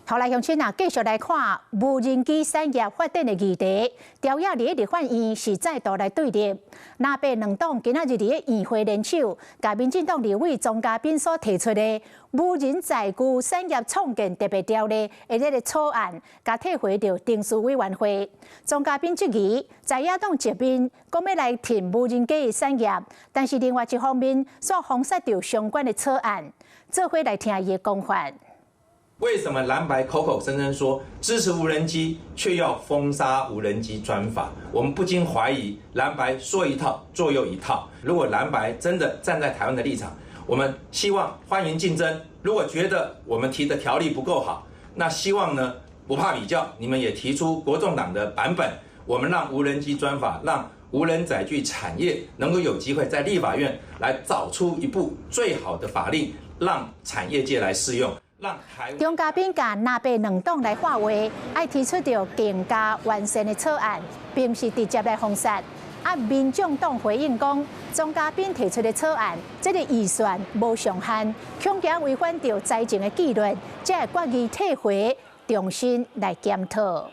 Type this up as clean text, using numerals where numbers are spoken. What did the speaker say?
好來，鄉親啊，繼續來看無人機產業發展的議題。朝野佇立法院是再度來對立，藍白兩黨今仔日佇院會聯手，共民進黨立委莊家彬所提出的無人載具產業創建特別條例的這个草案，共退回著程序委員會。莊家彬質疑在野黨一面講欲來挺無人機的產業，但是另外一方面煞封殺著相關的草案。做伙來聽伊的講法。為什麼藍白口口聲聲說支持無人機，卻要封殺無人機專法？我們不禁懷疑藍白說一套做又一套。如果藍白真的站在台灣的立場，我們希望歡迎競爭。如果覺得我們提的條例不夠好，那希望呢不怕比較，你們也提出國眾黨的版本，我們讓無人機專法，讓無人載具產業能夠有機會在立法院來找出一部最好的法令，讓產業界來適用。莊家彬共藍白兩黨來喊話，愛提出著更加完善的草案，並毋是直接來封殺。啊，民眾黨回應講，莊家彬提出的草案，這个預算無上限，恐驚違反著財政的紀律，才會決議退回重新來檢討。